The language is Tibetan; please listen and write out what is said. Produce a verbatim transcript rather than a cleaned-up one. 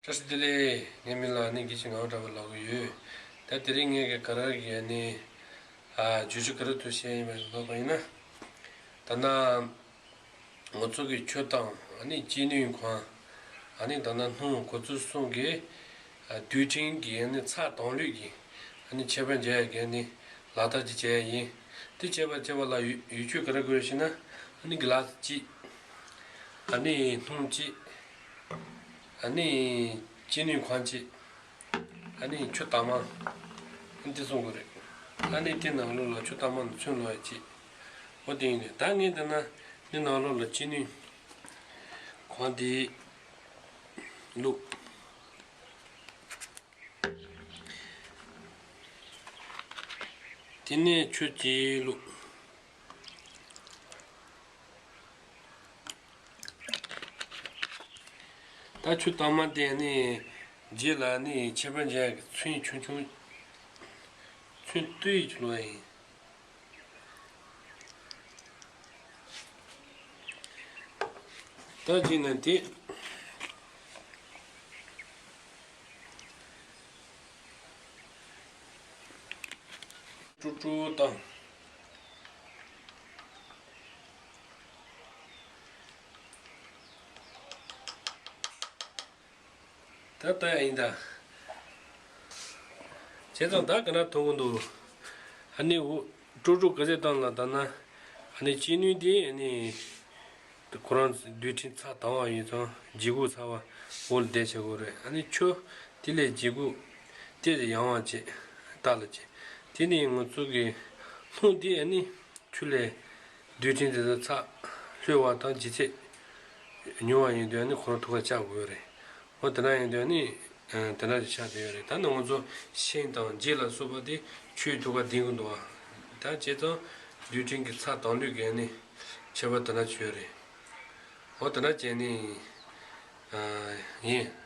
བཀྲ་ཤིས་བདེ་ལེགས། ངའི་མིང་ལ་ནི་དགེ་བཤེས་ངག་དབང་གྲགས་པ་ལབ་ཀྱི་ཡོད། ད་དེ་རིང་ངས་ཀྱི་ག་རེ་གི་ནི་ཨ་བརྗོད་གཞི་ག་རེ་ཐུགས་བཤད་ཡིན་པ་ལབ་པ་ཡིན་ན། ད་ན་ང་ཚོ་གི་ཆུ་དང་ཨ་ནི་ཅི་ནུས་གང་ཨ་ནི་ད་ན་སྣུམ་གོ་ཚུལ་གསུམ་གྱི་ཨ་རྡུལ་ཕྲན་གྱི་ཨ་ནི་ཚད་དང་ལུས་ཀྱི་ཨ་ནི་ཁྱད་པར་འཇལ་ཡ་གི་ནི་ལག་བསྟར་ཅིག་བྱས་ཡིན། དེ་བྱས་པ་བྱས་པ་ལ་ཡོ་ཡོ་ཆུ་ག་རེ་དགོས་ཞེ་ན་ཨ་ནི་གི་ལ་གཅིག་ཨ་ནི་སྣུམ་གཅིག་ཨ་ནི་ཅི་ནུས་གང་གཅིག་ཨ་ནི་ཆུ་དྭངས་མ། ཨ་ནི་དེ་གསུང་དགོས་རེད། ཨ་ནི་དེ་ནང་ལོགས་ལ་ཆུ་དྭངས་མ་ནི་ཚོན་ལོག་ཡ་གཅིག་འོ་དེ་ཡིན་དུས་ད་ངས་འདི་ན་འདི་ནང་ལོགས་ལ་ཅི་ནུས་གང་དེ་བླུགས། དེ་ནས་ཆུ་གཅིག་བླུགས། ད་ཆུ་དྭངས་མ་དེ་ནི་རྗེས་ལ་ནི་ཁྱད་པར་འཇལ་གྱི་ཚོན་ཆུང་ཆུང་ཚོན་ཏོག་ཙམ་བླུགས་ཡིན། ད་གཅིག་ནི་དེ། ཀྲུག་ཀྲུག་བཏང་། ད་ལྟ་ཡིན་ད། བྱས་ཙང་ད་ག་ན་མཐོང་གི་འདུག་ཨ་ནི་འུ་ཀྲུག་ཀྲུག་ག་ཚད་བཏང་ལ་ད་ན། ཨ་ནི་ཅི་ནུས་དེ་ཨ་ནི་ཁོ་རང་རྡུལ་ཕྲན་ཚད་དྭངས་པ་ཡིན་ཙང་ལྗིད་ཁོག་ཚ་བ་འོག་ལ་བསྡད་བྱེད་དགོས་རེད། ཨ་ནི་ཆུ་དེ་ལས་ལྗིད་ཁོག་དེ་ཡང་བ་བྱེད་ལྟ་ལ་བྱེད། དེ་ནི་ང་ཚོ་གི་སྣུམ་དེ་ཨ་ནི། ཆུ་ལས་རྡུལ་ཕྲན་དེ་ཚོ་ཚད་ལྷོད་པ་དང་ལྗིད་ཚད་ཉུང་བ་ཡིན་དུས་ཨ་ནི་ཁོ་རང་ཐུག་པ་བཅག་དགོས་རེད། འོ་དེ་འདྲ་ཡིན་དུས་ཨ་ནི་དེ་འདྲ་ཞིག་ཆགས་བསྡད་ཡོད་རེད། ད་ནི་ང་ཚོ་ཤིང་དང་འབྲས་ལ་སོགས་པ་དེ་ཆུའི་ཐུག་པ་ལྡིང་གི་འདུག་ཨ། ད་བྱས་ཙང་རྡུལ་ཕྲན་གྱི་ཚད་དང་ལུས་ཀྱི་ཨ་ནི་ཁྱད་པར་དེ་འདྲ་ཅིག་ཡོད་རེད། འོ་དེ་འདྲ་བྱས་ནི་ཡིན།